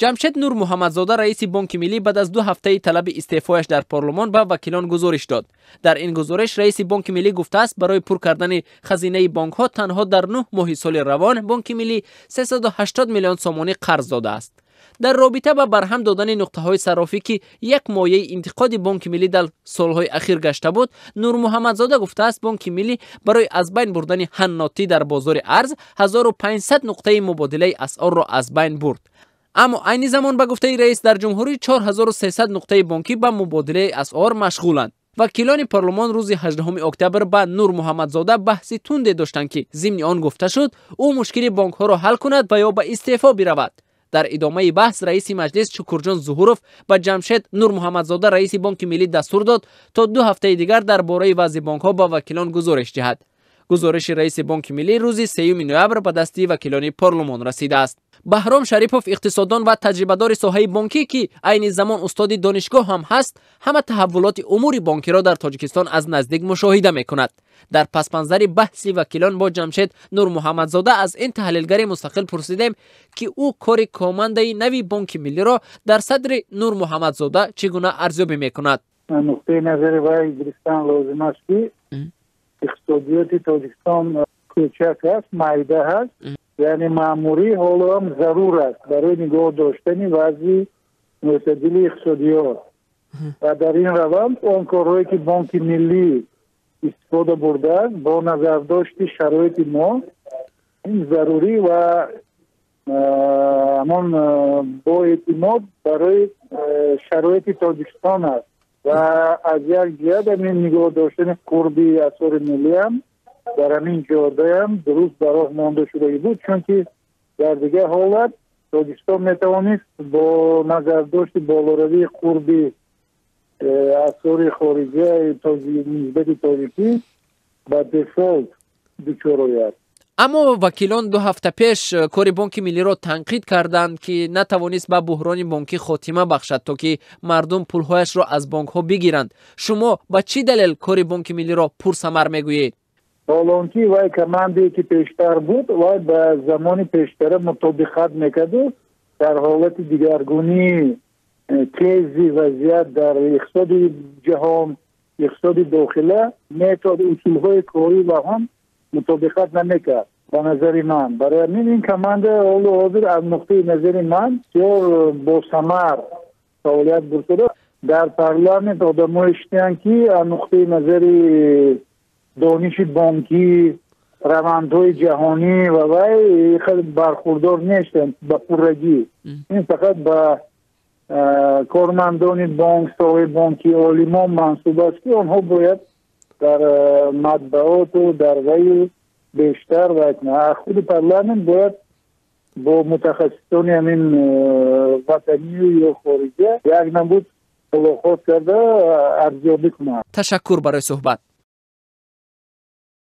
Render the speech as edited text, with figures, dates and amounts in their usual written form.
Ҷамшед Нурмуҳаммадзода, раиси Бонки Миллӣ, баъд аз 2 ҳафтаи талаби истеъфояш дар парлумон ба вакилон гузориш дод. Дар ин гузориш раиси Бонки Миллӣ гуфтааст, барои пур кардани хазинаи бонкҳо танҳо дар 9 моҳи соли равон Бонки Миллӣ 380 миллион сомонӣ қарз додааст. Дар робита ба барҳам додани нуқтаҳои саррофӣ, ки як мояи интиқоди Бонки Миллӣ дар солҳои ахир гашта буд, Нурмуҳаммадзода гуфтааст, Бонки Миллӣ барои аз байн бурдани ҳаннотӣ дар бозори арз 1500 нуқтаи мубодилаи асъорро аз байн бурд. Аммо айни замон, ба гуфтаи раис, дар ҷумҳурӣ 4300 нуқтаи бонкӣ ба мубодилаи асъор машғуланд. Вакилони парлумон рӯзи 18 октябр ба Нурмуҳаммадзода баҳси тунде доштанд, ки зимни он гуфта шуд, ӯ мушкили бонкҳоро ҳал кунад ва ё ба истеъфо биравад. Дар идомаи баҳс раиси маҷлис Шукурҷон Зуҳуров ба Ҷамшед Нурмуҳаммадзода, раиси Бонки Миллӣ, дастур дод, то 2 ҳафтаи дигар дар бораи вазъи бонкҳо ба вакилон гузориш диҳад. Гузориши раиси Бонки Миллӣ рӯзи 3 ноябр ба дасти вакилони парлумон расидааст. Баҳром Шарипов, иқтисоддон ва таҷрибадори соҳаи бонкӣ, ки айни замон устоди донишгоҳ ҳам ҳаст, ҳама таҳаввулоти умури бонкиро дар Тоҷикистон аз наздик мушоҳида мекунад. Дар пасманзари баҳси вакилон бо Ҷамшед Нурмуҳаммадзода аз ин таҳлилгари мустақил пурсидем, ки ӯ кори командаи нави Бонки Миллиро дар садри Нурмуҳаммадзода чӣ гуна арзёбӣ мекунад. Нуқтаи назари вай гирифтан лозим аст, ки иқтисодиёти Тоҷикистон кӯчак аст, майда ҳаст, яъне маъмурӣ ҳоло ҳам зарур аст барои нигоҳ доштани вазъи мӯътадили иқтисодиёт. Ва дар ин раванд он корҳое, ки Бонки Миллӣ истифода бурдааст, бо назардошти шароити мо ин зарурӣ ва ҳамон боэътимод барои шароити Тоҷикистон аст. Ва аз як ҷиҳат ҳамин нигоҳ доштани қурби асъори миллиам дар ҳамин ҷодаам дуруст ба роҳ монда шудагӣ буд, чунки дар дигар ҳолат Тоҷикистон метавонист бо назардошти болоравии қурби асъори хориҷия нисбати тоҷикӣ ба дефолт дучор ояд. Аммо вакилон 2 ҳафта пеш кори Бонки Миллиро танқид карданд, ки натавонист ба буҳрони бонкӣ хотима бахшад, то ки мардум пулҳояшро аз бонкҳо бигиранд. Шумо ба чӣ далел кори Бонки Миллиро пурсамар мегӯед? Ҳол он ки вай командае, ки пештар буд, вай ба замони пештара мутобиқат мекарду дар ҳолати дигаргунии тези вазъият дар иқтисоди ҷаҳон, иқтисоди дохила, метод, усулҳои корӣ ва ҳам мутобиқат намекард, ба назари ман. Барои ҳамин ин команда ҳоло ҳозир аз нуқтаи назари ман бисёр босамар фаъолият бурдада. Дар парламент одамое шидаанд, ки аз нуқтаи назари дониши бонкӣ, равандҳои ҷаҳонӣ ва вай хеле бархурдор нестанд ба пуррагӣ. Ин фақат ба кормандони бонк, соҳаи бонкӣ, олимон мансуб аст, ки онҳо бояд дар матбуоту дар ваю бештар вай кунанд. Худи парламент бояд бо мутахассисони ҳамин ватанию ё хориҷа як намуд мулоқот карда, арзёбӣ кунад. Ташаккур барои суҳбат.